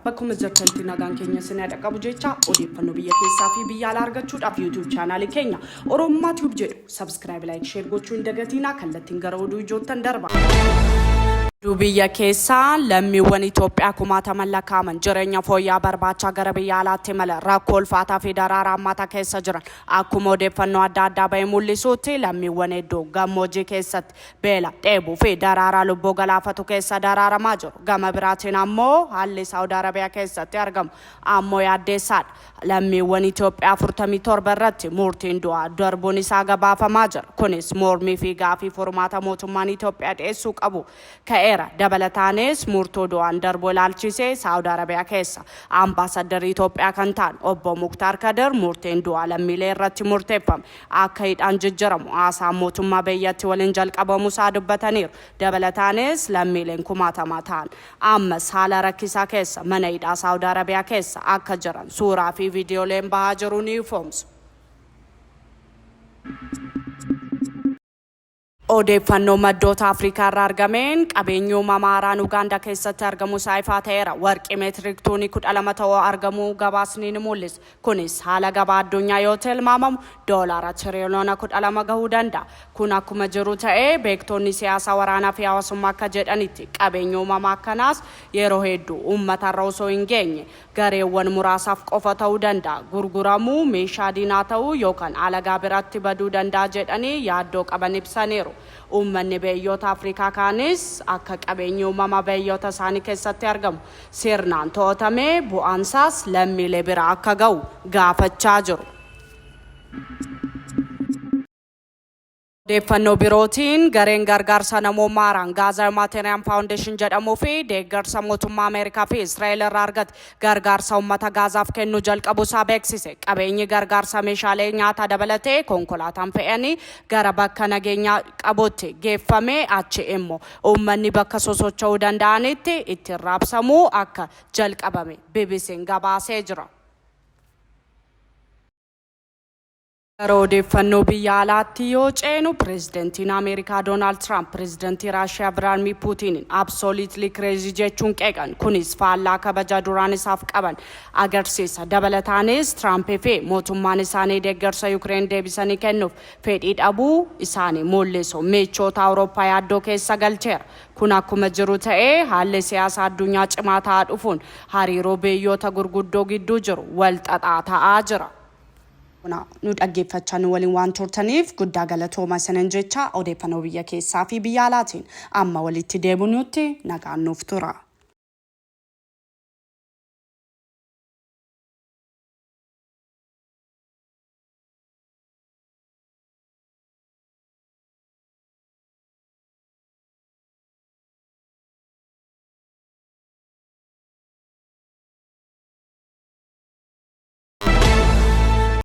Bakkuma jirtanitti nagaan keenya isin haa dhaqqabu jecha odeeffannoo biyya keessaa fi biyya alaa argachuudhaaf YouTube chaanaalii keenya Oromummaa Tube jedhu subscribe, like, share gochuu hin dagatiinaa kallattiin gara oduu ijoottan darba. Oduu biyya keessaa lammiiwwan Itoophiyaa kumaataman lakkaa'aman jireenya fooyya'aa barbaacha gara biyya alaatti imalan rakkoo ulfaataa fi daraaraa hammaataa keessa jiran akkuma odeeffannoo adda addaa ba'e mul'isuutti lammiiwwan hedduu gammoojjii keessatti Beela, dheebuu fi daraaraa lubbuu galaafatu keessa daraaramaa jiru. Gama biraatiin ammoo haalli Saawud Arabiyaa keessatti argamu ammoo yaaddeessaadha. Lammiiwwan Itoophiyaa 47 irratti murtiin du'aa darbuun isaa gabaafamaa jira. Kunis mormii fi gaafii furmaata mootummaan Itoophiyaa dhiyeessuu qabu ka'eera. Dabalataanis murtoo du'aan darbuu ilaalchisee Saawud Arabiyaa keessa Ambaasaddarii Itoophiyaa kan ta'an Obbo Muktaar Kadir murteen du'aa lammiilee irratti murteeffame akka hidhaan jijjiramu haasaan mootummaa biyyatti waliin jalqabamusaa dubbataniiru. Dabalataanis lammiileen kumaatamaa ta'an ammas haala rakkisaa keessa mana hidhaa Saawud Arabiyaa keessa akka jiran suuraa fi viidiyooleen bahaa jiru ni ifoomsu. Odeeffannoo maddoota Afrikaa irraa argameen qabeenyi uumamaa haaraan Ugaandaa keessatti argamuu isaa ifaa ta'eera. Warqii meetirik toonii 12 ta'u argamuu gabaasni ni mul'isa. Kunis haala gabaa addunyaa yoo tilmaamamu doolaara tiriliyoona 12 gahuu danda'a. Kun akkuma jiru ta'ee beektonni siyaasaa, waraanaa fi hawaasummaa akka jedhanitti qabeenyi uumamaa akkanaas yeroo hedduu uummatarra osoo hin geenye gareewwan muraasaaf qofa ta'uu danda'a, gurguramuu, meeshaa diinaa ta'uu yookan alagaa biratti baduu danda'a jedhanii yaaddoo qaban ibsaniiru. Uummanni beeyyoota Afrikaa kaanis akka qabeenyi uumamaa beeyyoota isaanii keessatti argamu sirnaan to'atamee bu'aansaas lammiilee bira akka ga'u gaafachaa jiru. Odeeffannoo birootiin gareen gargaarsa namoomaa haaraan Gaazaa Humanitarian Foundation jedhamuu fi deeggarsa mootummaa Ameerikaa fi Israa'el irraa argate gargaarsa uummata Gaazaaf kennuu jalqabuu isaa beeksise. Qabeenyi gargaarsa meeshaalee nyaataa dabalatee konkolaataan fe'anii gara bakka nageenya qabutti geeffamee achi immoo uummanni bakka sosocho'uu danda'anitti ittiin raabsamuu akka jalqabame BBC'n gabaasee jira. Gara odeeffannoo biyya alaatti yoo ceenu pireezidantiin Ameerikaa Doonaald Tiraamp pireezidantii Raashiyaa Vilaadmiir Puutiiniin absolutely crazy jechuun qeeqan. Kunis faallaa kabaja duraan isaaf qaban agarsiisa. Dabalataanis Tiraampii fi mootummaan isaanii deeggarsa Yukireen deebisanii kennuuf fedhii dhabuu isaanii mul'isu michoota Awurooppaa yaaddoo keessa galcheera. Kun akkuma jiru ta'ee haalli siyaasa addunyaa cimaa ta'aa dhufuun hariiroo biyyoota gurguddoo gidduu jiru wal xaxaa ta'aa jira. Nu dhaggeeffachaa nu waliin waan turtaniif guddaa galatooma isinin jecha odeeffannoo biyya keessaa fi biyya alaatiin amma walitti deebinutti nagaan nuuf tura.